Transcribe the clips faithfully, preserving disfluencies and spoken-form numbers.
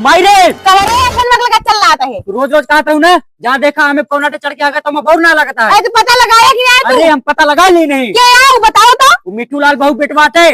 माई रे! कवरे ऐसन मत लगा चल रहा है। रोज रोज कहत हूँ ना, जहाँ देखा हमें पौनाटे चढ़ के आगे तो मैं बौर ना लगता है। अरे तो पता लगाया कि नहीं तू? अरे हम पता लगा ली नहीं। के है वो बताओ तो? वो मिट्ठू लाल बहू बेटवा आटे,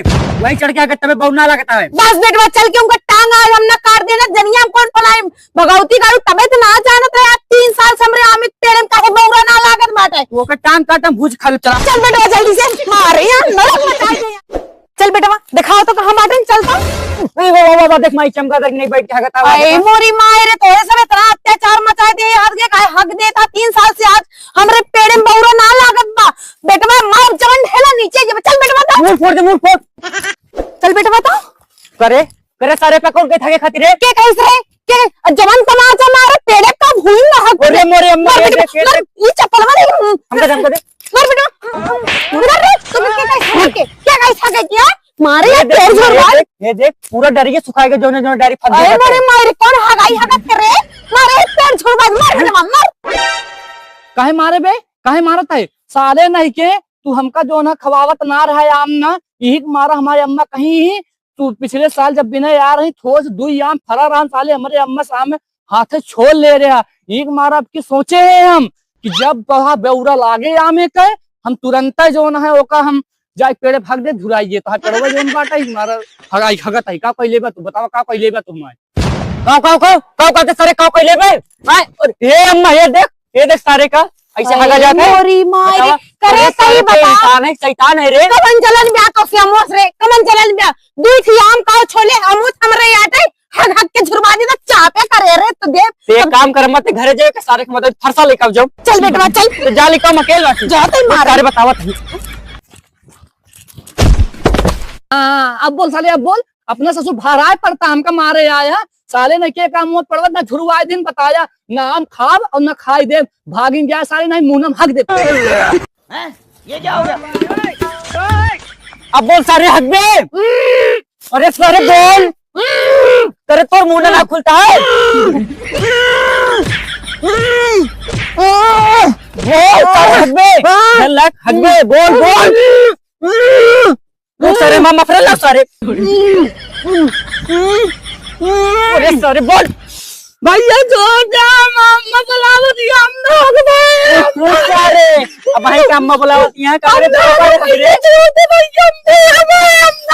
वही चढ़ के आगे तबे बौर ना लगता है। बस बेटवा चल के उनका टांग आज हम ना काट देना, जनिया हम कौन पलाए भगवती गाड़ू तबे तो ना जानत रहे। आज तीन साल से हमरे आम के पेड़ में काहे बौरा ना लागत बाटे। वो का टांग काटम भूज खा लो चला। चल बेटवा जल्दी से मारे यहाँ नरक मचाई दे। चल बेटवा, दिखाओ तो कहाँ बाटे, चल तो। ए, वो, वो, वो, देख माई चमगादड़ नहीं बैठ के हगत आवा अरे देखा। मोरी माई रे, तोरे सब इतना अत्याचार मचाए दे, आज के काहे हक देता, तीन साल से आज हमरे पेड़े में बौरा ना लागत बा। बेटवा मार जवन ढेला नीचे गिर, चल बेटवा तो। मुंह फोड़ दे, मुंह फोड़। चल बेटवा तो। करे, करे सारे पे कौन के थाके खातिर रे? के कहिस रे? के जवन तमाचा मारे पेड़े का भूल ना हक अरे दे। मोरे अम्मा, मार ये बेटवा, देख, ये मार, देख। ये चप्पल मार, हमका दे, हमका दे। मार बेटवा, मार रे, तुम के कहिस के? के कहिस के? मारे ये ये देख, पेड़ ये झुरवा। देख, ये देख, पूरा डरिये सुखाएगा, जोने, जोने डारी फंस अरे जाएगा। मोरे मारे, कौन हगाई हगत करे? मारे पेड़ झुरवा, मार बेटवा, मार। काहे मारे बे? काहे मारत है? साले नहीं के, तू हमका जो ना खवावत ना रहा आम ना, यही के मारा हमारे अम्मा कहीं ही, तू पिछले साल जब बिना यार ही थोस दुई आम फरा रहन साले, हमरे अम्मा सामने हाथे छोड़ ले रहा। यही के मारा अब की सोचे हैं हम कि जब वहाँ बेउरा लागे आमे के, हम तुरंत जो ना है ओका हम जाए पेड़े भाग दे धुराइए, तो पेड़वा जोन बाटा ही मारा हगाई हगत है। का कोई लेबा तू बतावा, का कोई लेबा तू हमारे? काव, काव, काव, काव कहते सारे, काव कइले बे? आय, और ये अम्मा, ये देख, ये देख सारे का, ऐसे हगा जाता है। मोरी माई रे, बतावा, करे अरे सही सारे तो बता। इंसान है, शैतान है रे। कवन जलन ब्या तो से अमोस रे, कवन जलन ब्या? दुई थी आम काव छोले अमोस हमरे आटे, हग हग के झुरवा दी तो चापे करे रे तो दे। ते एक काम कर, मत घरे जाए के सारे के मदद फरसा लेकर जाओ। चल बेटवा, चल। तो जा लेकर हम अकेले रख। जाते ही मार। सारे बतावत है। हाँ, अब बोल साले, अब बोल। अपना ससुर भराए पड़ता, हमका मारे आया। साले ने के काम मत पड़वा, ना झुरवाए दिन बताया, ना हम खाब और ना खाई देब। भागिन गया साले, नहीं मुंह में हक दे। हैं? ये क्या हो गया? अब बोल सारे हक दे। अरे सारे बोल। अरे तोर मुंह ना खुलता है। बोल सारे हक दे। हक दे, बोल, बोल। ओ सारे, मामा, फिर ला सारे। अरे सारे, बोल। भैया, छोड़ दे, मामा बुलावत ही हम लोग ने। ओ सारे, अब भाई का अम्मा बुलावत ही है, का करे, हम लोग का करे, भैया, छोड़ दे, भैया, हम लोग।